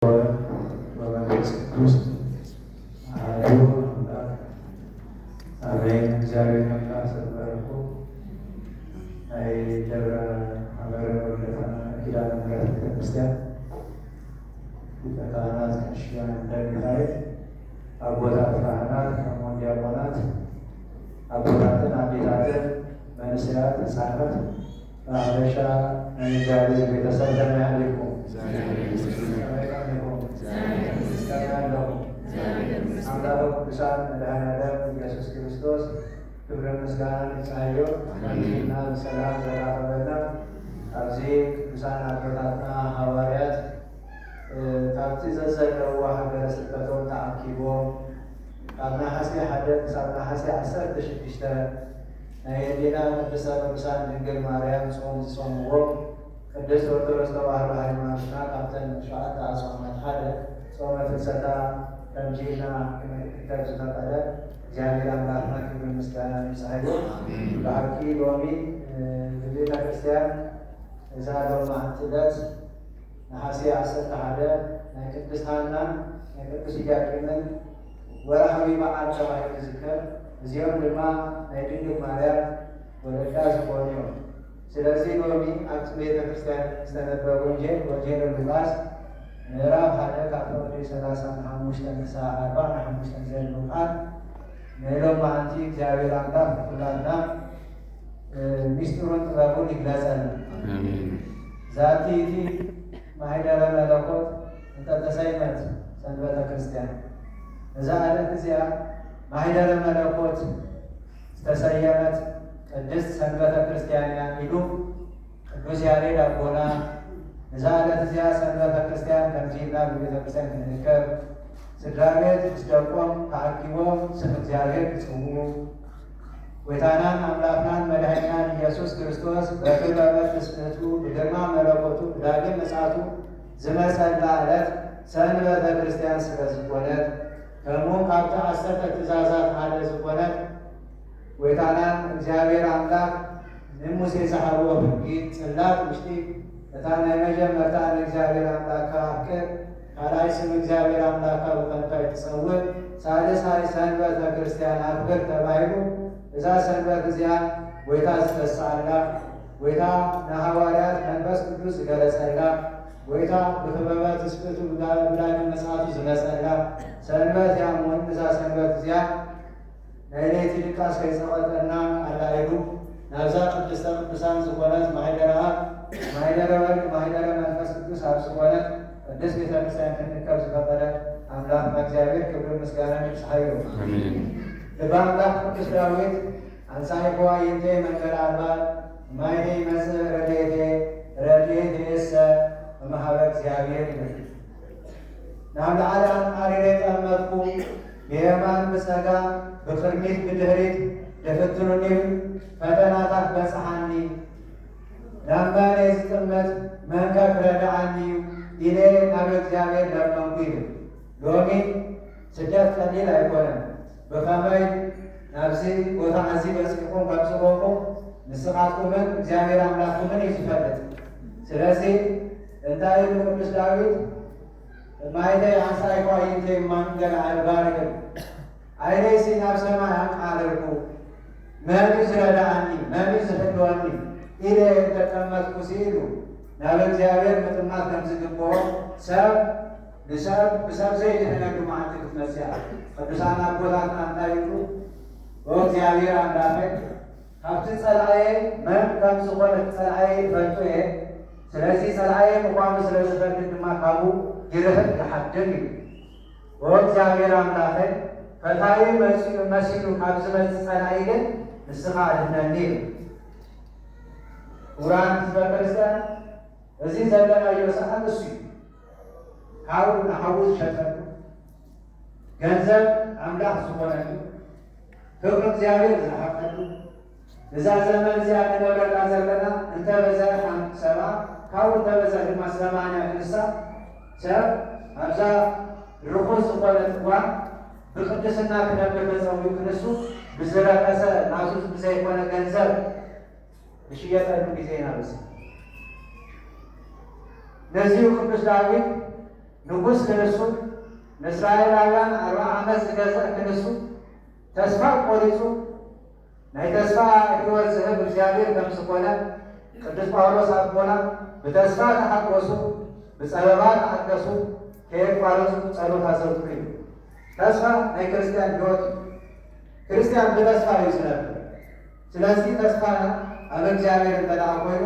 ወወልድ ወመንፈስ ቅዱስ ኣሐዱ ኣምላክ ኣሜን። እግዚኣብሔር ኣምላክ ዘመረኩ ናይ ደብረ ሃመረ ወልደ ኪዳነ ምሕረት ቤተክርስትያን ሊቀ ካህናት ቀሺስ ገብረ ሚካኤል፣ ኣቦታት ካህናት፣ ከምኡውን ዲያቆናት፣ ኣቦታትን ኣዴታትን፣ መንእሰያት፣ ህፃናት፣ ማሕበሻ ናይ እግዚኣብሔር ቤተሰብ ከመይ ሃሊኩም? ከመይ ቀኒኹም? ከመይ ኣለኹም? ኣምላከ ቅዱሳን መድኃኔዓለም ኢየሱስ ክርስቶስ ክብርን ምስጋናን ይብጽሓዮ። ኣሜን። እና ብሰላም ዘራኸበና ኣብዚ ቅዱሳን ኣቦታትና ሃዋርያት፣ እ፣ ካብቲ ዘዘለዎ ሃገረ ስብከቶም ተኣኪቦም ካብ ነሓሴ ሓደ ክሳብ ነሓሴ ዓሰርተ ሽዱሽተ ናይ ኣዴና ቅድስተ ቅዱሳን ድንግል ማርያም ጾም ዝጾምዎ ቅድስት ኦርቶዶክስ ተዋህዶ ሃይማኖትና ካብተን ሸውዓተ ኣጽዋማት ሓደ ጾመ ፍልሰታ ከምዚ ኢልና ክንክተብ ዝፈቀደ እግዚኣብሔር ኣምላኽና ክብርን ምስጋናን ይብጽሓዮ። ኣሜን። ብሓቂ ሎሚ፣ እ፣ ብቤተ ክርስቲያን እዛ ሎማዕንቲ ዕለት ነሓሴ ዓሰርተ ሓደ ናይ ቅድስት ሃናን ናይ ቅዱስ ኢያቄምን ወርሃዊ በዓል ተባሂሉ ይዝከር። እዚኦም ድማ ናይ ድንግል ማርያም ወለዳ ዝኾኑ እዮም። ስለዚ ሎሚ ኣብቲ ቤተ ክርስቲያን ዝተነበበ ወንጌል፣ ወንጌል ሉቃስ ምዕራፍ ሓደ ካብ ፍቕዲ ሰላሳ ሓሙሽተ ክሳብ ኣርባዓ ሓሙሽተ ዘሉ ቃል ንሎማዕንቲ እግዚኣብሔር ኣምላኽ ንኹላትና፣ እ፣ ሚስጥሩን ጥበቡን ይግለጸልና። ኣሜን። ዛቲ እቲ ማሕደረ መለኮት እንተተሰይመት ሰንበተ ክርስቲያን፣ እዛ ዕለት እዚኣ ማሕደረ መለኮት ዝተሰየመት ቅድስት ሰንበተ ክርስቲያን እያ ኢሉ ቅዱስ ያሬድ ኣቦና፣ እዛ ዕለት እዚኣ ሰንበተ ክርስቲያን ከምዚ ኢልና ብቤተ ክርስቲያን ክንርከብ፣ ስድራ ቤት ምስ ደቆም ተኣኪቦም ስም እግዚኣብሔር ክጽውዑ፣ ጎይታናን ኣምላኽናን መድኃኒናን ኢየሱስ ክርስቶስ በክብረ መንግስቱ ብግርማ መለኮቱ ብዳግም ምጽኣቱ ዝመጸላ ዕለት ሰንበተ ክርስቲያን ስለ ዝኾነት፣ ከምኡ ካብቲ ዓሰርተ ትእዛዛት ሓደ ዝኾነት ጎይታና እግዚኣብሔር ኣምላኽ ንሙሴ ዝሃቦ ሕጊ ጽላት ውሽጢ እታ ናይ መጀመርታ ንእግዚኣብሔር ኣምላኽካ ኣፍቅር፣ ካልኣይ ስም እግዚኣብሔር ኣምላኽካ ብኸንቱ ኣይትጸውዕ፣ ሳልሳይ ሰንበተ ክርስቲያን ኣክብር ተባሂሉ፣ እዛ ሰንበት እዚኣ ጎይታ ዝተስኣላ፣ ጎይታ ንሃዋርያት መንፈስ ቅዱስ ዝገለጸላ፣ ጎይታ ብክበበ ትስብእቱ ብዳ-፣ ብዳግም ምጽኣቱ ዝመጸላ ሰንበት እያ። እሞ እዛ ሰንበት እዚኣ ናይ ለይቲ ድቃስ ከይጸቐጠና ኣላዒሉ ናብዛ ቅድስተ ቅዱሳን ዝኾነት ማሕደረ ኣብ፣ ማሕደረ ወልድ፣ ማሕደረ መንፈስ ቅዱስ ኣብ ዝኾነት ቅድስት ቤተ ክርስቲያን ክንርከብ ዝፈቐደ ኣምላኽና እግዚኣብሔር ክብርን ምስጋናን ይብጽሓዮ። ኣሜን። ልበ ኣምላኽ ቅዱስ ዳዊት፣ "ኣንሳይኮ ኣዕይንተየ መንገለ ኣድባር፣ እማይነ ይመጽእ ረድኤቴ፣ ረድኤቴየሰ እምሃበ እግዚኣብሔር" ይብል። ናብ ላዕሊ ኣንጣሪረ ጠመትኩ፣ ብየማን ብጸጋም ብቕድሚት ብድሕሪት ድፍትኑኒ፣ ፈተናታት በጽሓኒ። ናብ መን እየ ዝጥመት? መንከ ክረድኣኒ እዩ? ኢለ ናብ እግዚኣብሔር ለመንኩ ይብል። ሎሚ ስደት ቀሊል ኣይኮነን። ብኸመይ ናብዚ ቦታ እዚ በጺሕኩም ከም ዝኾንኩም ንስኻትኩምን እግዚኣብሔር ኣምላኽኩምን እዩ ዝፈልጥ። ስለዚ እንታይ ኢሉ ቅዱስ ዳዊት? "እማይተይ ኣንሳይኮ ኣዕይንተይ እም መንገለ ኣድባር" ይብል። "ዓይነይሲ ናብ ሰማይ ኣንቃረርኩ፣ መን እዩ ዝረድኣኒ? መን እዩ ዝሕልወኒ?" ኢለ እንተጠመትኩሲ ኢሉ ናብ እግዚኣብሔር ምጥማት ከም ዝግብኦ ሰብ ንሰብ ብሰብ ዘይድሕነሉ መዓልቲ ክትመጽእ እያ። ቅዱሳን ኣቦታትና እንታይ ይብሉ? "ኦ እግዚኣብሔር ኣምላኸይ፣ ካብቲ ጸላእየ መን ከም ዝኾነ ጸላእየ ይፈልጦ እየ። ስለዚ ጸላእየ ምዃኑ ስለ ዝፈልጥ ድማ ካብኡ ይርሕቕ ይሓድም" እዩ። "ኦ እግዚኣብሔር ኣምላኸይ፣ ፈታዊ መጺኡ መሲሉ ካብ ዝመጽእ ጸላኢ ግን ንስኻ ኣድሕነኒ" እዩ። ክቡራን ህዝበ ክርስቲያን፣ እዚ ዘለናዮ ሰዓት እሱ እዩ። ካብኡ ንሓዉ ዝሸጠሉ፣ ገንዘብ ኣምላኽ ዝኾነሉ፣ ክብሪ እግዚኣብሔር ዝረሓቐሉ፣ እዛ ዘመን እዚኣ ንነብረላ ዘለና እንተበዝሐ ሓንቲ ሰብዓ፣ ካብኡ እንተበዝሐ ድማ ሰማንያ ክንሳ ሰብ ኣብዛ ርኹስ ዝኾነት እዋን ብቅድስና ክነብር ተጸዊዑ፣ ክንሱ ብዝረኸሰ ናቱ ብዘይኮነ ገንዘብ ዝሽየጠሉ ግዜ ኢና በጺሕና። ነዚሁ ቅዱስ ዳዊት ንጉስ ክንሱ፣ ንእስራኤላውያን ኣርብዓ ዓመት ዝገዝእ ክንሱ፣ ተስፋ ቆሪጹ፣ ናይ ተስፋ ህይወት ዝህብ እግዚኣብሔር ከም ዝኾነ ቅዱስ ጳውሎስ ኣቦና ብተስፋ ተሓጎሱ፣ ብጸበባ ተዓገሱ፣ ከየቋረጹ ጸሎት ኣዘውትሩ እዩ። ተስፋ ናይ ክርስቲያን ህይወት እዩ። ክርስቲያን ብተስፋ እዩ ዝነብር። ስለዚ ተስፋና ኣብ እግዚኣብሔር እንተ ደኣ ኮይኑ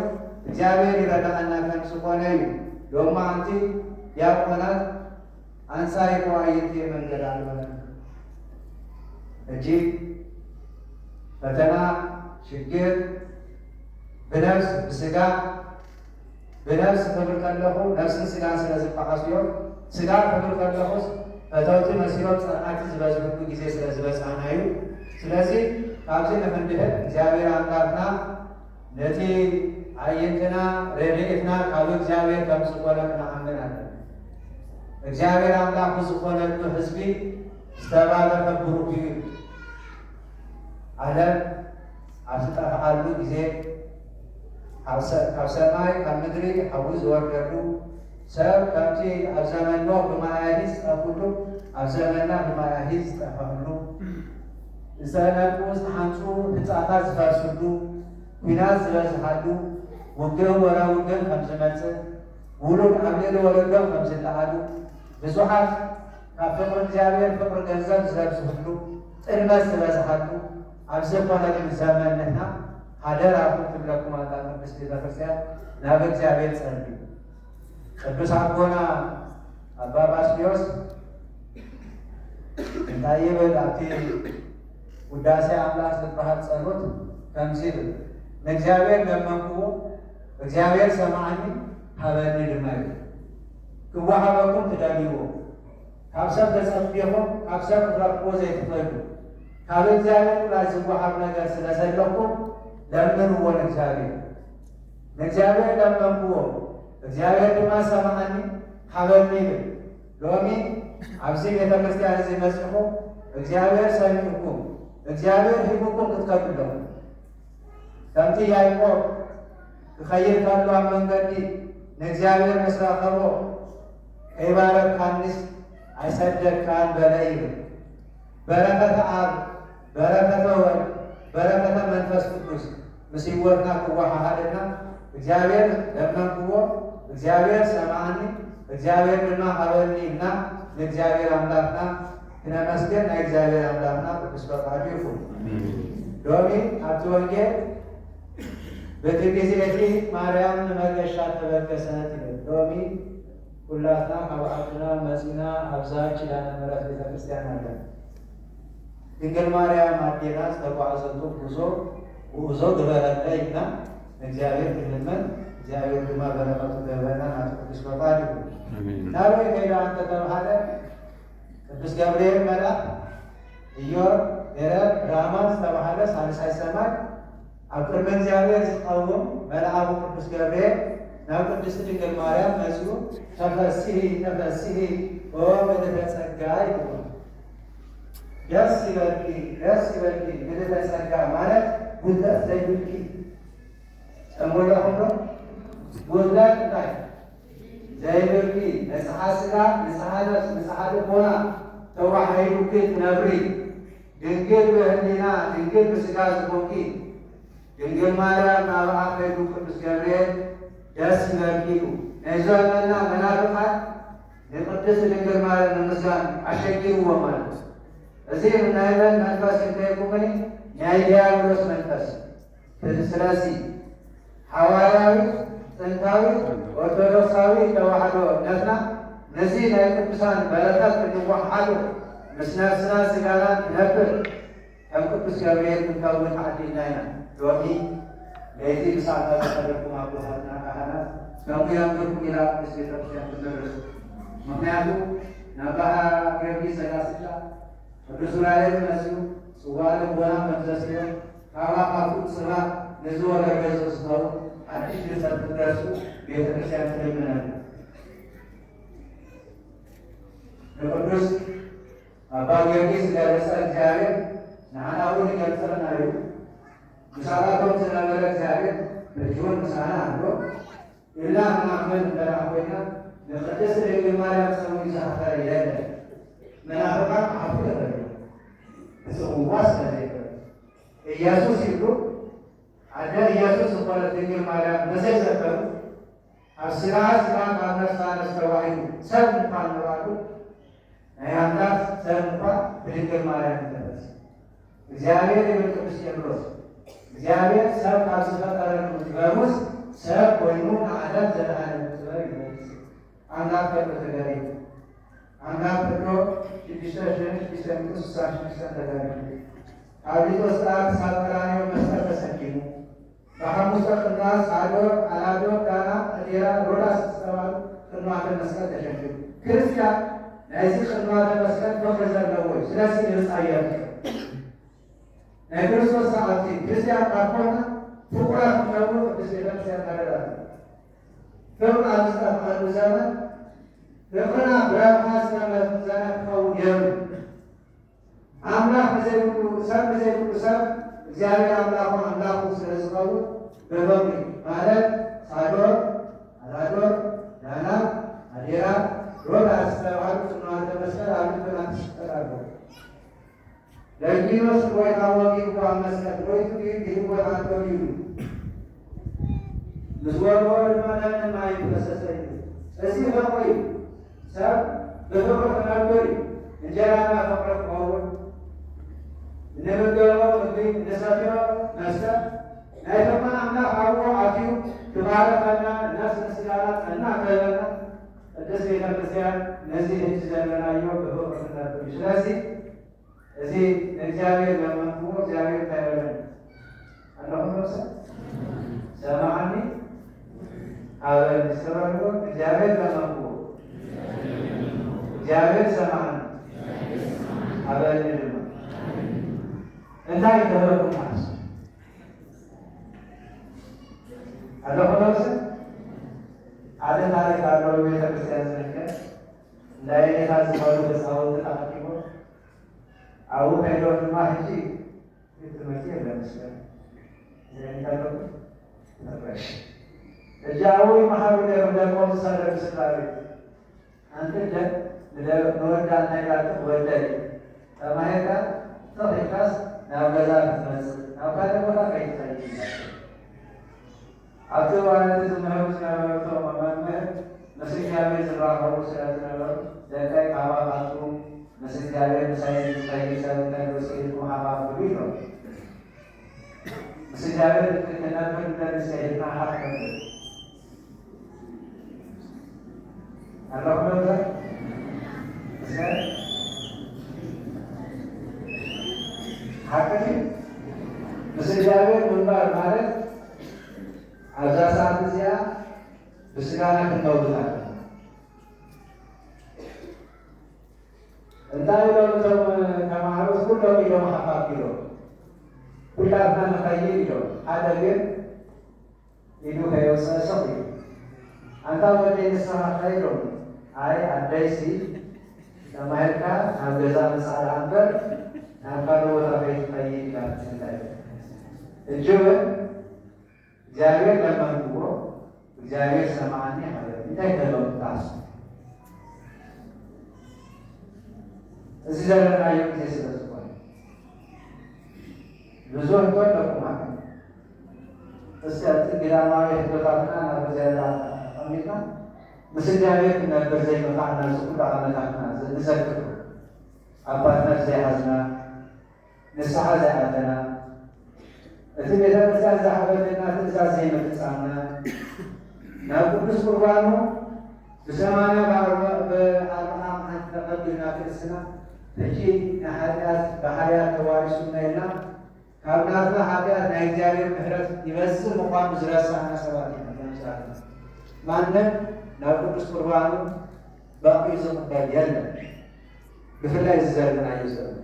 እግዚኣብሔር ይረድኣና ከም ዝኾነ እዩ። ሎማዓንቲ ዲያቆናት ኣንጻር ይቆ ኣየንትየ መንገድ ኣልበነ። ሕጂ ፈተና፣ ሽግር ብነፍስ ብስጋ፣ ብነፍስ ክብል ከለኹ ነፍስን ስጋን ስለ ዝበሓሱ እዮም። ስጋ ክብል ከለኹስ ፈተውቲ መሲሎም ጸንዓቲ ዝበዝሕሉ ግዜ ስለ ዝበጽሐና እዩ። ስለዚ ካብዚ ንኽንድሕን እግዚኣብሔር ኣምላኽና ነቲ ኣየንትና ረድኤትና ካብ እግዚኣብሔር ከም ዝኾነ ክንኣምን ኣለና። እግዚኣብሔር ኣምላኽ ብዝኾነሉ ህዝቢ ዝተባረኸ ብሩክ እዩ። ዓለም ኣብ ዝጠፍኣሉ ግዜ፣ ካብ ሰ-፣ ካብ ሰማይ ካብ ምድሪ ሓዊ ዝወርደሉ፣ ሰብ ከምቲ ኣብ ዘመን ኖህ ብማይ ኣይሂ ዝጠፍእሉ፣ ኣብ ዘመንና ብማይ ኣይሂ ዝጠፍኣሉ፣ ዝተነድቁ ዝተሓንጹ ህንጻታት ዝፈርስሉ፣ ኲናት ዝበዝሓሉ፣ ውግእን ወረ ውግእን ከም ዝመጽእ፣ ውሉድ ኣብ ልዕሊ ወለዶም ከም ዝለዓሉ፣ ብዙሓት ካብ ፍቕሪ እግዚኣብሔር ፍቕሪ ገንዘብ ዝበዝሕሉ፣ ጥልመት ዝበዝሓሉ፣ ኣብ ዝኾነሉ ዘመን ንሕና፣ ሓደራኹም ትብለኩም ኣላ ቅድስት ቤተ ክርስቲያን፣ ናብ እግዚኣብሔር ጸልዩ። ቅዱስ ኣቦና ኣባ ባስልዮስ እንታይ ይብል? ኣብቲ ውዳሴ ኣምላኽ ዝበሃል ጸሎት ከምዚ ይብል፣ "ንእግዚኣብሔር ለመንክዎ፣ እግዚኣብሔር ሰምዓኒ፣ ሃበኒ ድማ" ይብል። ክወሃበኩም ትደልይዎ፣ ካብ ሰብ ተጸቢኹም፣ ካብ ሰብ ክትረኽብዎ ዘይትኽእሉ፣ ካብ እግዚኣብሔር ጥራይ ዝወሃብ ነገር ስለ ዘለኩም፣ ለምንዎ ንእግዚኣብሔር። ንእግዚኣብሔር ለመንክዎ፣ እግዚኣብሔር ድማ ሰምዓኒ፣ ሃበኒ ይብል። ሎሚ ኣብዚ ቤተ ክርስቲያን እዚ መጺኹም፣ እግዚኣብሔር ሰሚዕኩም፣ እግዚኣብሔር ሂቡኩም ክትከዱ ኣለኩም። ከምቲ ያዕቆብ ክኸይድ ከሎ ኣብ መንገዲ ንእግዚኣብሔር ምስ ረኸቦ፣ "ከይባረካኒስ ኣይሰደድካን" በለ ይብል። በረከተ ኣብ፣ በረከተ ወልድ፣ በረከተ መንፈስ ቅዱስ ምስ ህይወትና ክወሃሃደና፣ እግዚኣብሔር ለመንክዎ፣ እግዚኣብሔር ሰምዓኒ፣ እግዚኣብሔር ድማ ሃበኒ ኢልና ንእግዚኣብሔር ኣምላኽና ክነመስግን ናይ እግዚኣብሔር ኣምላኽና ቅዱስ ፈቃዱ ይኹን። ሎሚ ኣብቲ ወንጌል፣ "በቲ ግዜ እቲ ማርያም ንመገሻ ተበገሰት" ይብል። ሎሚ ኩላትና ካብ ዓድና መጺና ኣብዛ ኪዳነ ምሕረት ቤተ ክርስቲያን ኣለና። ድንግል ማርያም ኣዴና ዝተጓዕዘቶ ጉዞ፣ ጉዕዞ ግበረለይ ኢልና ንእግዚኣብሔር ክንልመን፣ እግዚኣብሔር ድማ በረኸቱ ገብረና ናቱ ቅዱስ ፈቃድ ይኹን። ኣሜን። ናበይ ከይዳ እንተተባሃለ፣ ቅዱስ ገብርኤል መልኣክ፣ "እዮብ፣ ኤረር፣ ራማ" ዝተባሃለ ሳልሳይ ሰማይ ኣብ ቅድመ እግዚኣብሔር ዝቐውም መልኣኩ ቅዱስ ገብርኤል ናብ ቅድስቲ ድንግል ማርያም መጺኡ፣ "ተፈስሒ፣ ተፈስሒ፣ ኦ ምልዕተ ጸጋ" ይብሎ። ደስ ይበልኪ፣ ደስ ይበልኪ፣ ምልዕተ ጸጋ ማለት ጉድለት ዘይብልኪ። ሰምዕለኹም ዶ? ጉድለት እንታይ? ዘይብልኪ፣ ንጽሓ ስጋ፣ ንጽሓ ነፍስ፣ ንጽሓ ልቦና ተዋሂዱኪ ትነብሪ። ድንግል ብህሊና፣ ድንግል ብስጋ ዝኾንኪ፣ ድንግል ማርያም ናብኣ ከይዱ ቅዱስ ገብርኤል ደስ ይበልኪ ኢሉ ናይ ዘመንና መናፍቃን ንቅድስት ድንግል ማርያም ንምስጋን ኣሸጊርዎ ማለት እዩ። እዚ ናይ መን መንፈስ እንተይኩምኒ ናይ ዲያብሎስ መንፈስ። ስለዚ ሓዋርያዊት ጥንታዊት ኦርቶዶክሳዊት ተዋሕዶ እምነትና ነዚ ናይ ቅዱሳን በረከት ክንወሓዶ ምስ ነፍስና ስጋናን ክነብር ከም ቅዱስ ገብርኤል ክንከውን ተዓዲልና ኢና። ሎሚ ለይቲ ምሳና ዝኸደኩም ኣቦታትና ካህናት ከምኡ የንብርኩም ኢላ ቅድስት ቤተክርስትያን ትምህር። ምክንያቱ ናብኣ ጊዮርጊስ ዘጋስጫ ቅዱስ ዑራኤል መጺኡ ጽዋ ልቦና ከም ዘስዮ ካብኣ ካብ ጽባ ነዚ ወረደ ዝኸውን ሓድሽ ድርሰት ክትደርሱ ቤተክርስትያን ትልምነና። ንቅዱስ ኣባ ጊዮርጊስ ገለጸ እግዚኣብሔር ንዓና እውን ይገልጸልና እዩ። ምሳታቶም ዝነበረ እግዚኣብሔር ሕጂ እውን ምሳና ኣሎ። ኢልና ክንኣምን እንተ ደኣ ኮይና፣ ንቅድስት ድንግል ማርያም ሰዊኡ ዝኣኸረ የለን። መናፍቃን ክሓፍሩ ይኽእሉ፣ ክስውዋ ስለ ዘይኽእሉ። ኢየሱስ ይብሉ፣ ኣደ ኢየሱስ ዝኾነት ድንግል ማርያም መሰይ ዘከሩ፣ ኣብ ስጋ ስጋ፣ ካብ ነፍሳ ነፍስ ተዋሂዱ ሰብ ምዃን ምባሉ፣ ናይ ኣምላኽ ሰብ ምዃን ብድንግል ማርያም እዩ ተፈጺሙ። እግዚኣብሔር ይብል ቅዱስ ቄርሎስ፣ እግዚኣብሔር ሰብ ካብ ዝፈጠረሉ ጥበቡስ ሰብ ኮይኑ ንዓለም ዘድሃነሉ ጥበብ ይመልስ። ኣምላኽ ፈጥሩ ተጋዲሉ። ኣምላኽ ፈጥሩ ሽዱሽተ ሽሕን ሽዱሽተ ሚእትን ስሳን ሽዱሽተን ተጋዲሉ። ካብ ሊቶስጥራ ክሳብ ቀራንዮ መስቀል ተሰኪሙ። ብሓሙሽተ ቅንዋት ሳዶር፣ ኣላዶር፣ ዳና፣ ኣዴራ፣ ሮዳስ ዝተባህሉ ቅንዋተ መስቀል ተሸኪሙ። ክርስቲያን ናይዚ ቅንዋተ መስቀል ፍቕሪ ዘለዎ እዩ። ስለዚ ንብጻ እየር ናይ ክርስቶስ ሰዓብቲ ክርስቲያን ካብ ኮና ፍቑራት ክንከውን ቅድስት ቤተ ክርስቲያን ታደራ። ፍቕሪ ኣብ ዝጠፍኣሉ ዘመን ፍቕርና ብረብሓ ዝተመዘነ ክኸውን የብሉን። ኣምላኽ ብዘይብሉ ሰብ፣ ብዘይብሉ ሰብ እግዚኣብሔር ኣምላኹ ኣምላኹ ስለ ዝኸውን ብፍቕሪ ማለት ሳዶር፣ ኣላዶር፣ ዳና፣ ኣዴራ፣ ሮዳስ ዝተባህሉ ጽንዋተ መስቀል ኣብ ልብና ክስቀል ኣለዎ። ለንጊኖስ ጎይታ ወጊእዎ ኣብ መስቀል፣ ሞይቱ ድዩ ድዩ ቦታ ተወሊዱ? ምስ ወግኦ ድማ ደምን ማይን ፈሰሰ ይብል። እዚ ፍቕሪ እዩ። ሰብ ብፍቕሪ ክነብር እዩ። እንጀራና ፍቕሪ ክኸውን፣ እንምገቦ ምግቢ፣ እንሰትዮ መስተ ናይ ፍቕሪ ኣምላኽ ኣብኡ ኣትዩ ክባርኸና፣ ነፍሲ ስጋና ጥዕና ክህበና፣ ቅድስት ቤተ ክርስቲያን ነዚ ሕጂ ዘለናዮ ብፍቕሪ ክነብር እዩ። ስለዚ እዚ ንእግዚኣብሔር ለመንክዎ፣ እግዚኣብሔር እንታይ በለኒ? ኣለኹም ዶ ሰብ? ሰማዓኒ ኣበኒ። ሰማዕዎ፣ እግዚኣብሔር ለመንክዎ፣ እግዚኣብሔር ሰማዓኒ ኣበኒ ድማ። እንታይ ተበልኩም ማለት? ኣለኹም ዶ ሰብ? ሓደ ታሪኽ ኣሎ፣ ቤተ ክርስቲያን ዝርከብ። እንዳየኔታ ዝበሉ ህፃውንቲ ተኣኪቦም ኣብኡ ከይዶም ድማ ሕጂ ቤት ትምህርቲ የለን መስለኒ። እንታይ ኣለኩም? ተረሽ። ሕጂ ኣብኡ ይመሃሩ ነይሮም ደቆም ዝሰደዱ ስድራ ቤት። ሓንቲ ኣደ ንደ-፣ ንወዳ እንታይ ኢላቶ? ወደይ ተማሂርካ ተኺእልካስ ናብ ገዛ ክትመጽእ፣ ናብ ካልእ ቦታ ከይትኸይድ ኢላቶ። ኣብቲ እዋን እቲ ዝምህሩ ዝነበሩ እቶም መምህር ምስ እግዚኣብሔር ዝራኸቡ ስለ ዝነበሩ፣ ደቀይ ካባኻትኩም ምስ እግዚኣብሔር ምሳይ ዝጸይቅ ሰብ እንተልዩ ስኢልኩም ሃባ ክብሉ ኢሎም። ምስ እግዚኣብሔር ክትነብር እንደሊ ስኢልና ሃብ ነብር። ኣለኹም ዶ? እስከ ሓቂ ድዩ? ምስ እግዚኣብሔር ምንባር ማለት ኣብዛ ሰዓት እዚኣ ብስጋና ክንመውት ኣለና። እንታይ ኢሎም እቶም ተማሃሮስ? ኩሎም ኢዶም ሓፍ ኣቢሎም፣ ኩላትና ንኸይድ ኢሎም። ሓደ ግን ኢዱ ከየውፅአ ስቕ ኢሉ፣ ኣንታ ወደይ ንስኻ ከ ኢሎም። ኣይ ኣደይሲ ተማሂርካ ናብ ገዛ ምጻእ ደኣ እምበር ናብ ካልእ ቦታ ከይትኸይድ ኢላ ትንታይ። ሕጂ እውን እግዚኣብሔር ለመንክዎ፣ እግዚኣብሔር ሰማዓኒ ሃበኒ። እንታይ ተሎም ትሓስቡ? እዚ ዘለናዮ ግዜ ስለ ዝኾነ ብዙሕ እቶ ኣለኩም። እስቲ ኣብቲ ግዳማዊ ሕቶታትና ናብ እግዚኣብሔር ኣቐሚጥና ምስ እግዚኣብሔር ክነብር ዘይምኽኣልና እዚ ኩሉ ዓመታትና ንዘክር። ኣባትና ዘይሓዝና፣ ንስሓ ዘይኣተና፣ እቲ ቤተ ክርስቲያን ዝሃበትና ትእዛዝ ዘይምፍጻምና፣ ናብ ቅዱስ ቁርባኑ ብሰማንያ ብኣርባ-፣ ብኣርብዓ መዓልቲ ተቐቢልና ክርስትና፣ ሕጂ ንሓጢኣት ብሓጢኣት ተዋሪሱና ኢልና፣ ካብ ናትና ሓጢኣት ናይ እግዚኣብሔር ምሕረት ይበዝሕ ምዃኑ ዝረሳዕና ሰባት ኢና። መብዛሕትና ማንም ናብ ቅዱስ ቁርባኑ ባዕሉ ዝቕበል የለን። ብፍላይ እዚ ዘለናዮ ዘመን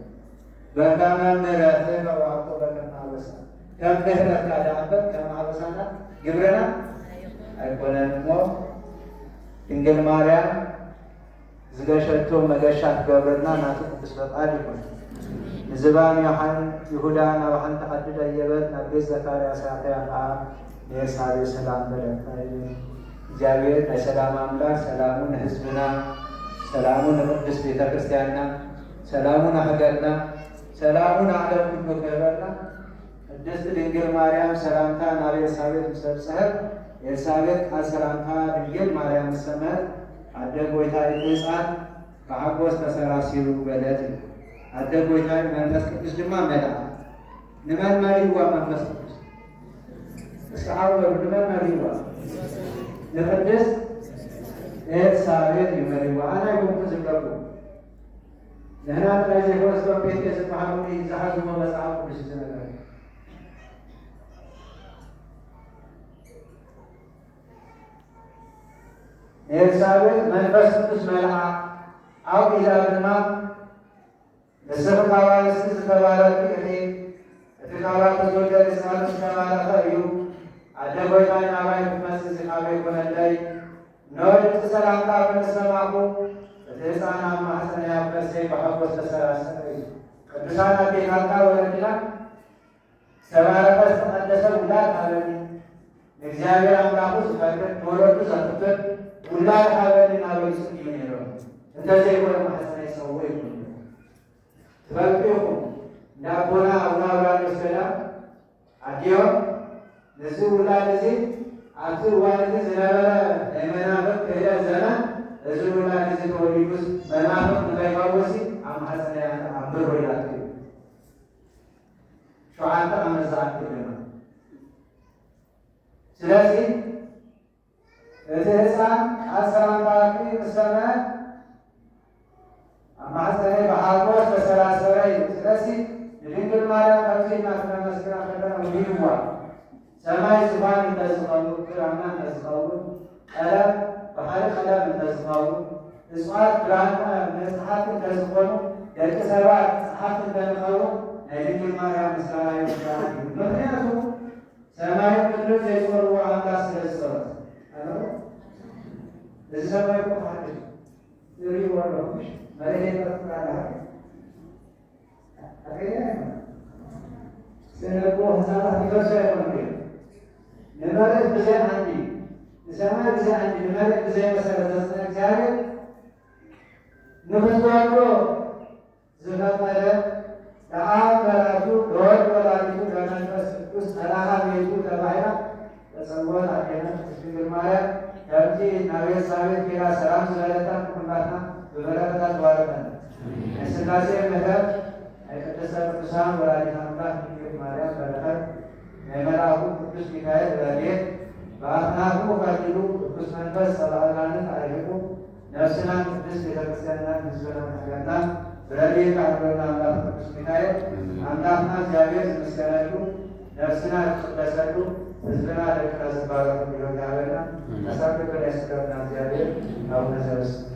በካመ ምሕረትከ ወአኮ በከመ አበሳ፣ ከም ምሕረትካ ደኣ እምበር ከም ኣበሳና ግብርና ኣይኮነን እሞ፣ ድንግል ማርያም ዝገሸቶ መገሻ ትገብረልና ናቱ ቅዱስ ፈቃድ ይኹን። ንዝባን ዮሓን ይሁዳ ናብ ሓንቲ ዓዲ ደየበት፣ ናብ ቤት ዘካርያስ ኣተያ ኸዓ፣ ነየሳቤ ሰላም በለታ ይብል። እዚ እግዚኣብሔር ናይ ሰላም ኣምላክ ሰላሙ ንህዝብና፣ ሰላሙ ንቅድስት ቤተ ክርስቲያንና፣ ሰላሙ ንሃገርና፣ ሰላሙ ንዓለም ኩሉ ክህበና። ቅድስት ድንግል ማርያም ሰላምታ ናብ ኤልሳቤጥ ምስ ኣብጽሐት፣ ኤልሳቤጥ ቃል ሰላምታ ድንግል ማርያም ምስ ሰምዐት፣ ኣደ ጐይታ እቲ ህፃን ብሓጎስ ተሰራሲሩ በለት እዩ። ኣደ ጐይታ መንፈስ ቅዱስ ድማ መለኣ። ንመን መሪዋ መንፈስ ቅዱስ? እስኪ ሓው በሉ፣ ንመን መሪዋ? ንቅድስት ኤልሳቤጥ እዩ መሪዋ። ኣነ ኣይኮንኩ ዝብለኩም። ንሕና ጥራይ ዘይኮነስ፣ ቶም ፔንጤ ዝበሃሉ ዝሓዝዎ መጽሓፍ ቅዱስ እዩ ዝነግረና። ንኤልሳቤጥ መንፈስ ቅዱስ መልኣ፣ ኣብኡ ኢላ ድማ፣ ንስኺ ካብ ኣንስቲ ዝተባረኽኪ ኢኺ፣ እቲ ካብኣ ተዝወደድ ህጻን ዝተባረኸ እዩ። ኣደ ጐይታይ ናባይ ክትመጽእ እዚ ካበይ ኮነለይ? እነሆ ድምጺ ሰላምታ ምስ ሰማዕኩ፣ እቲ ህጻን ኣብ ማህጸነይ ኣብ ከርሰይ ብሓጎስ ተሰራሰረ እዩ። ቅዱሳን ኣዴታትና ወለድና ዝተባረኸ ዝተቐደሰ ውላድ ሃበኒ፣ ንእግዚኣብሔር ኣምላኹ ዝፈርህ ንወለዱ ዘኽብር ውላድ ሃበኒ እናበሉ ይጽልዩ ነይሮም። እንተዘይኮነ ማህፀነይ ይሰውኦ ይብሉ። ትፈልጡ ኢኹም፣ እንዳ ኣቦና ኣቡነ ኣውራሪዎስ ገዳም ኣዲኦም ነዚ ውላድ እዚ ኣብቲ እዋን እዚ ዝነበረ ናይ መናፍቅ ክህደት ዘመን፣ እዚ ውላድ እዚ ተወሊዱስ መናፍቅ ንኸይኸውን ኣብ ማህፀነይ ኣንብሮ ኢላቶ እዩ። ሸውዓተ ዓመት ዝኣክል ድማ። ስለዚ እቲ ህፃን ቃል ሰላምታኪ ምስ ሰምዐ ኣብ ማህፀነይ ብሓጎስ ተሰራሰረ እዩ። ስለዚ ንድንግል ማርያም ከምዚ ኢልና ክነመስግና ከለና ውሂብዋ። ሰማይ ዙፋን እንተዝኸውን፣ ክራማ እንተዝኸውን፣ ቀለም ባሕሪ ቀለም እንተዝኸውን፣ እፅዋት ብራና መፅሓፍቲ እንተዝኾኑ፣ ደቂ ሰባት ፀሓፍቲ እንተንኸውን፣ ናይ ድንግል ማርያም ምስጋና እዩ ምስጋና እዩ። ምኽንያቱ ሰማይ ምድሪ ዘይፅወርዎ ኣምላኽ ስለ ዝፀወት። ኣለው። እዚ ሰማይ እኮ ሓድሽ እዩ። ትርእይዎ ኣለኹም፣ መሬት የጠፍጥር ኣለ። ሓቂ ስነ እኮ ህንፃታት ይፈርሱ ኣይኮኑን እዮም። ንመሬት ብዘይ ዓንዲ፣ ንሰማይ ብዘይ ዓንዲ፣ ንመሬት ብዘይ መሰረት ዘጽንዐ እግዚኣብሔር ንኽትወልዶ ዝፈቀደ ለኣብ መራቱ ለወልድ ወላዲቱ ለመንፈስ ቅዱስ ተላሃ ቤቱ ተባሂላ ተጸውዖት ኣዴና ቅድስት ድንግል ማርያም ከምቲ ናብ ኤልሳቤጥ ኬዳ ሰላም ዝበለታ ንኹላትና ብበረከታ ትባርከና። ናይ ሥላሴ ምሕረት ናይ ቅድስተ ቅዱሳን ወላዲት ኣምላኽ ድንግል ማርያም በረኸት ናይ መልኣኹ ቅዱስ ሚካኤል ረድኤት ብኣኽናፉ ቀሊሉ ቅዱስ መንፈስ ጸላእታንን ኣርሒቑ ነፍስናን ቅድስት ቤተክርስትያንናን ህዝብናን ሃገርናን ብረድኤት ኣሕድረና ኣምላኽ ቅዱስ ሚካኤል ኣምላኽና እግዚኣብሔር ዝምስገነሉ ነፍስና ትቅደሰሉ ህዝብና ደቅና ዝባረኹ ህይወት ይሃበና። ተሳትፎ ናይ ስጋብና እግዚኣብሔር ኣቡነ ዘበሰማያት